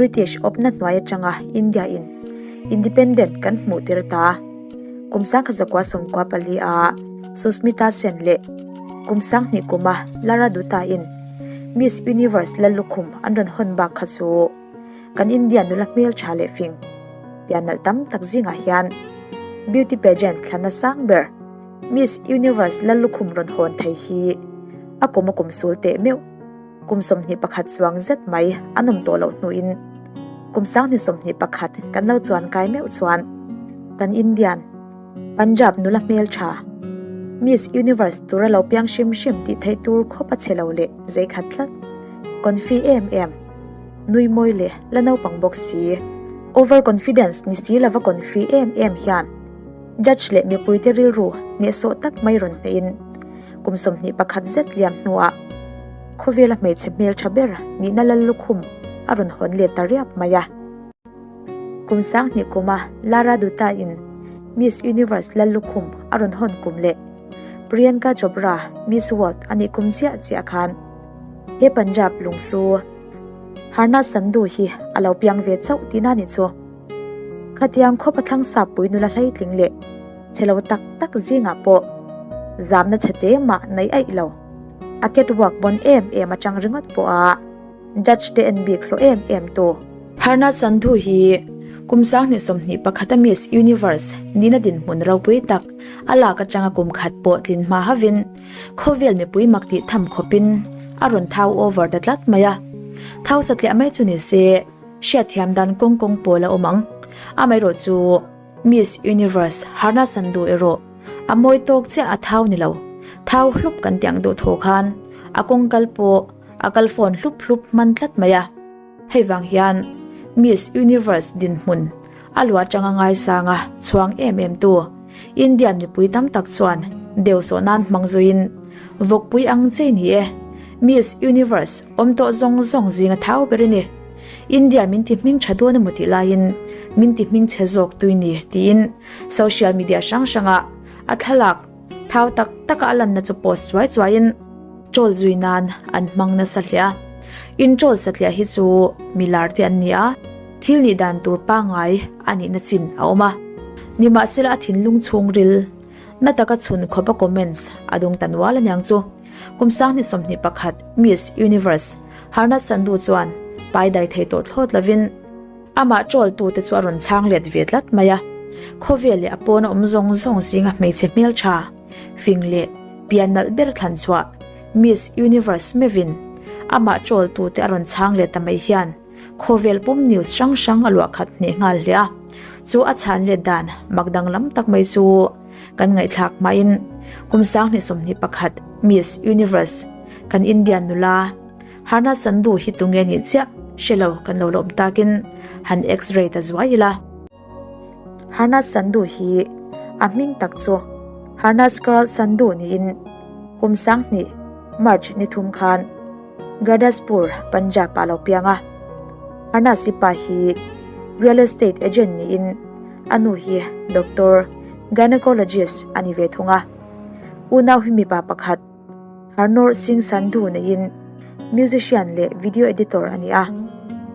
British awpna hnuai atanga India in Independent kan hmuh tir ta. Kum 1994 a Susmita Sen leh kum 2000 kuma Lara Dutta in Miss Universe Lallukhum an rawn hawn bak kha chu kan India nula hmeltha leh fing pian nalh tam tak zingah hian beauty pageant thlanna sang ber Miss Universe Lallukhum rawn hawn thei hi a kum a kum sul teh meuh. Kum 21 chuang zet mai an awm tawh loh hnuin kum 2021 kan lo chuan kai meuh chuan kan Indian Punjab nula hmeltha Miss Universe tura lo piang hrim hrim tih theih tur khawp a che lo leh zei khat tlat. Confi em em, nui mawi leh la naupang bawk si, over confidence ni si lova confi em em hian judge leh mipuite rilru hnehsawh tak mai rawn hnehin kum 21 zet liam hnuah khawvela hmeichhe hmeltha ber nihna lal lukhum a rawn hawn let ta riap mai a. Kum 2000 kuma Lara Dutta in Miss Universe lal lukhum a rawn hawn kum leh Priyanka Chopra Miss World a nih kum chiah chiah khan he Punjab lunghlu Harnaaz Sandhu hi a lo piang ve chauh tihna ni chu. Khatiang khawp a thlang sap pui nula hleitling leh che lo tak tak zingah pawh zamna chhe te mah nei aih lo. A catwalk bawn em em atang ringawt pawh a judge te en bik hlawh em em tu. Harnaaz Sandhu hi kum 2021 a Miss Universe nihna dinhmun ropui tak a lak atanga kum khat pawh tlin hma havin khawvel mipui mak tih tham khawpin a rawn thau over ta tlat mai a. Thau satliah mai chu ni se hriatthiam dan kawng kawng pawl a awm ang. Amaherawh chu Miss Universe Harnaaz Sandhu erawh a mawi tawk chiah a thau ni lo. Thau hlup kan tih ang duh thaw khan a kawng kal pawh a kal fawn hlup hlup hman tlat mai a. Hei vang hian Miss Universe dinhmun a lu atanga ngaisanga chhuang em em tu Indian mipui tam tak chuan deuhsawh nan hmang zuiin vawkpui ang che ni e. Miss Universe awm tawh zawng zawng zinga thau ber i ni. India min ti hming tha dawn emaw tih laiin min ti hming chhe zawk tui ni tiin social media hrang hranga a thlalak thau tak taka a lanna chu post chuai chuaiin troll zui nan an hmang nasa hle a. In troll satliah hi chu milar te an ni a, thil nih dan tur pangngai a nihna chin a awm a. Nimahsela a thinlung chhungril na taka chhun khawpa comments a dawng ta nual aniang chu. Kum 2021 Miss Universe Harnaaz Sandhu chuan pai dai thei tawh thlawt lovin amah troll tute chu a rawn chhang let ve tlat mai a. Khawvel leh a pawna awm zawng zawng zinga hmeichhe hmeltha, fing leh pian nalh ber thlan chhuah Miss Universe mevin amah troll tute a rawn chhang let ta mai hian khawvel pum news hrang hrang a luah khat hneh nghal hle a. Chu a chhan let dan mak danglam tak mai chu kan ngaihthlak hmain kum 2021 Miss Universe kan Indian nula Harnaaz Sandhu hi tunge nih chiah hrelo kan lo lawm takin han x-ray ta zuai ila. Harnaaz Sandhu hi a hming tak chu Harnaaz Kaur Sandhu niin kum 2000 March ni thum khan Gurdaspur, Punjab ah lo piang a. Harnaaz hi pa hi real estate agent niin a nu hi doctor gynecologist a ni ve thung a. Unau hi mipa pakhat Harnoor Singh Sandhu neiin musician leh video editor a ni a.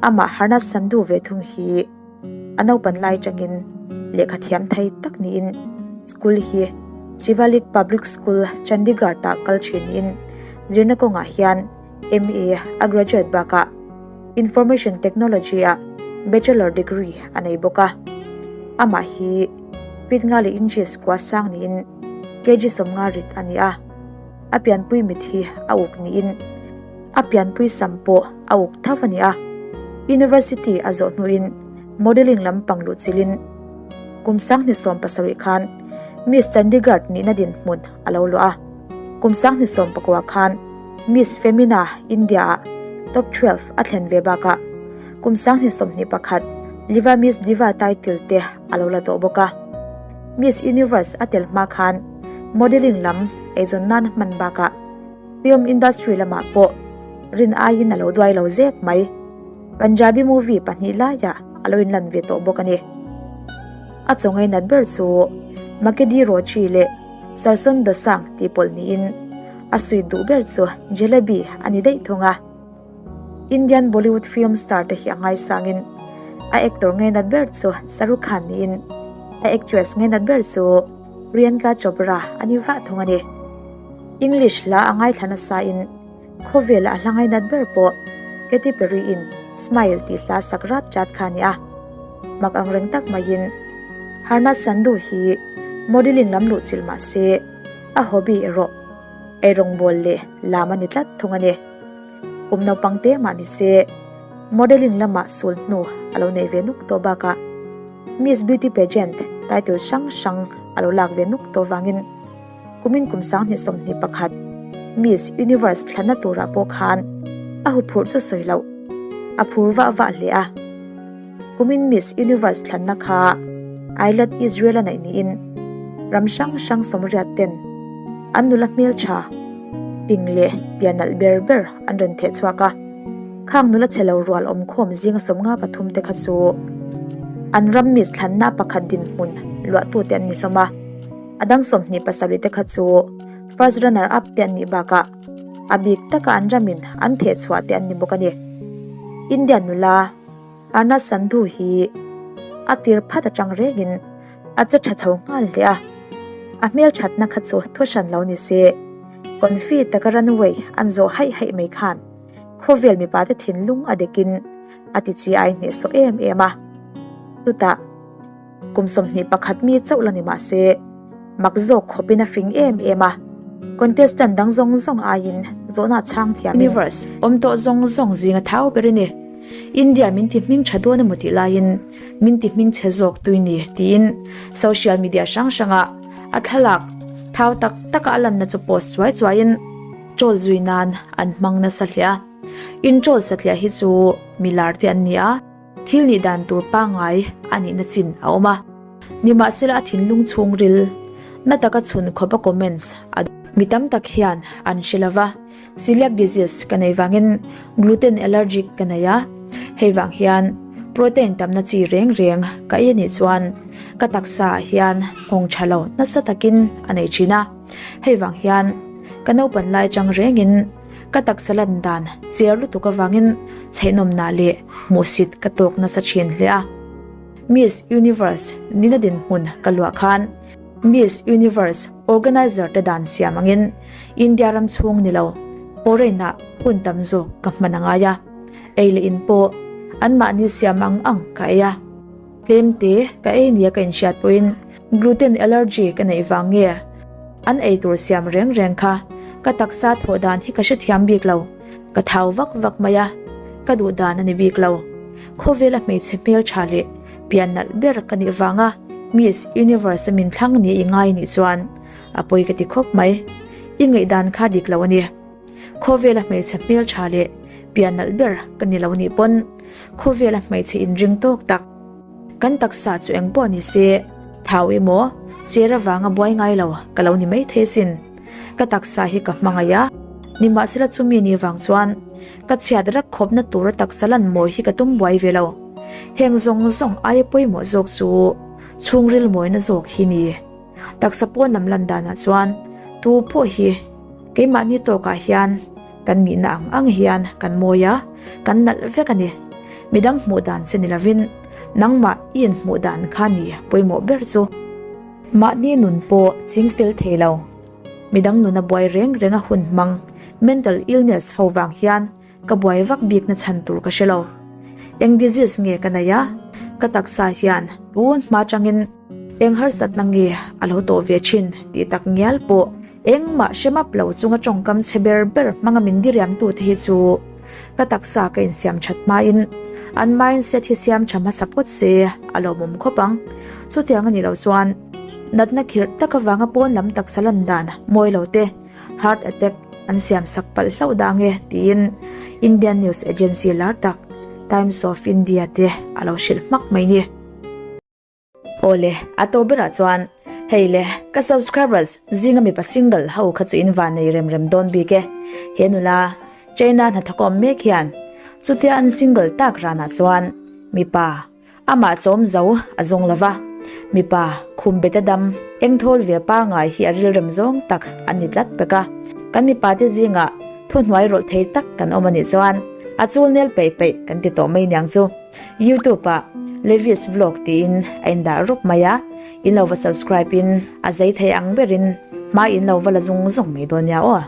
Amah Harnaaz Sandhu ve thung hi a naupan lai tangin lehkha thiam thei tak niin school hi Shivalik Public School, Chandigarh ah kal thin niin zirna kawngah hian MA a graduate bakah Information Technology ah Bachelor degree a nei bawk a. Amah hi feet nga leh inches kua sang niin kg 50 rit a ni a. A pianpui mit hi a uk niin a pianpui sam pawh a uk tho a ni a. University a zawh hnuin modelling lampang luh chilin kum 2017 khan Miss Chandigarh nihna dinhmun a lo luah a. Kum 2019 khan Miss Femina India ah top 12 a thlen ve bakah kum 2021 Liva Miss Diva title te a lo la tawh bawk a. Miss Universe a tel hma khan modelling lam eizawn nan hman bakah film industry lamah pawh rin aiin a lo duai lo zek mai. Punjabi movie pahnih laiah a lo inlan ve tawh bawk a ni. A chaw ngainat ber chu Makki di Roti leh Sarson da Saag tih pawlh niin a sweet duh ber chu jalebi a ni daih thung a. Indian Bollywood film star te hi a ngaisangin a actor ngainat ber chu Shahrukh Khan niin a actress ngainat ber chu Priyanka Chopra a ni vah thung a ni. English hla a ngaithla nasa in khawvela a hla ngainat ber pawh Katy Perry in Smile tih hla sak rap chat kha a ni a. Mak ang reng tak maiin Harnaaz Sandhu hi modelling lam luh chilh mah se a hobby erawh eirawngbawl leh lam a ni tlat thung a ni. Kum naupang te mah ni se modelling lamah sul hnu a lo nei ve nuk tawh bakah Miss Beauty Pageant title hrang hrang a lo lak ve nuk tawh vangin kumin kum 2021 Miss Universe thlanna turah pawh khan a huphurh chu sawi loh a phur vah vah hle a. Kumin Miss Universe thlanna kha Eilat Israel a neih niin ram hrang hrang sawmriat ten an nula hmeltha ping leh pian nalh ber ber an rawn theh chhuak a. Khang nula chhe lo rual awmkhawm zinga 53 te kha chu an ram Miss thlanna pakhat dinhmun luahtute an ni hlawm a. A dang 27 te kha chu first runner up te an nih bakah a bik taka an ramin an theh chhuah te an ni bawk a ni. India nula Arnav Sandhu hi a tir phat atang rengin a che tha chho nghal hle a, a hmel thatna kha chu thu hran lo ni se, confi taka runway an zawh haih haih mai khan khawvel mipa te thinlung a dekin a ti chi ai hnehsawh em em a. Chutah Kum 21 mi chauh la ni mah se, mak zawk khawpin a fing em em a, contestant dang zawng zawng aiin zawhna a chhang thiam in. Universe awm tawh zawng zawng zinga thau ber a ni. India min ti hming tha dawn emaw tih laiin min ti hming chhe zawk tui ni tiin social media hrang hranga a thlalak thau tak taka a lanna chu post chuai chuaiin troll zui nan an hmang nasa hle a. In troll satliah hi chu milar te an ni a. Thil nih dan tur pangngai a nihna chin a awm a, nimahsela a thinlung chhungril na taka chhun khawpa comments a Mi tam tak hian an hre lova, celiac disease ka nei vangin gluten allergic ka nei a, hei vang hian protein tamna chi reng reng ka ei anih chuan ka taksa ah hian nghawng tha lo nasa takin a nei thin a, hei vang hian ka naupan lai chang rengin Ka taksa lan dan chiar lutuk avangin chheihnawmna leh hmuhsit ka tawk nasa thin hle a. Miss Universe nina dinhmun ka luah khan Miss Universe organizer te dan siam angin India ram chhung ni lo foreign ah hun tam zawk ka hman a ngai a. Ei leh in pawh anmahni siam ang ang ka ei a. Tlem te ka ei nia ka inhriat pawhin gluten allergy ka neih vang nge an ei tur siam reng reng kha ka taksa thawh dan hi ka hrethiam bik lo, ka thau vak vak mai a, ka duh dan a ni bik lo. Khawvela hmeichhe hmeltha leh pian nalh ber ka nih vanga Miss Universe a min thlang nia i ngai nih chuan a pawi ka ti khawp mai. I ngaihdan kha dik lo a ni. Khawvela hmeichhe hmeltha leh pian nalh ber ka ni lo nih pawn khawvela hmeichhe inring tawk tak kan taksa chu eng pawh ni se thau emaw cher avanga buai ngai lo ka lo ni mai thei sin. Ka taksa hi ka hmangaih a, nimahsela chumi ni vang chuan ka chhiat rak khawpna tura taksa lan mawi hi ka tum buai ve lo. Heng zawng zawng aia pawimawh zawk chu chhungril mawina zawk hi ni. Taksa pawn lam lan danah chuan tu pawh hi keimahni tawkah hian kan nihna ang ang hian kan mawi a, kan nalh vek a ni. Midang hmuh dan che ni lovin nangmah i inhmuh dan kha ni pawimawh ber chu. Mahni nun pawh ching fel thei lo. Midang nuna buai reng reng a hun hmang mental illness ho vang hian Ka buai vak bikna chhan tur ka hre lo. Eng disease nge ka nei a? Ka taksa hian tun hma tangin eng harsatna nge a lo tawh ve thin tih tak ngial pawh engmah hre map lo chunga tawngkam chhe ber ber hmanga min diriam tute hi chu ka taksa ka insiam that hmain an mindset hi siam tha hmasa phawt se a lawmawm khawp ang. Chutiang a nih loh chuan natna khirh tak avanga pawn lam taksa lan dan mawi lo te heart attack an siam sak palh hlauh dah nge tiin Indian news agency lar tak Times of India te a lo hrilh hmak mai ni. Awle, a to berah chuan hei le ka subscribers zinga mipa single ho kha chu in van nei rem rem dawn bik e. He nula China hnathawkawm mek hian chutia an single tak ranah chuan mipa Amah chawm zo a zawng lo va, mipa khum bet a dam eng thawl ve pangai hi a rilrem zawng tak an ni tlat pek a. Kan mipa te zingah thuhnuai rawlh thei tak kan awm a nih chuan. A chul nel peih peih kan ti tawh mai niang chu. Youtube ah Levis Vlog tiin a indah rup mai a, in lo va subscribe in a zei thei ang berin hma in lo va la zung zung mai dawn nia aw.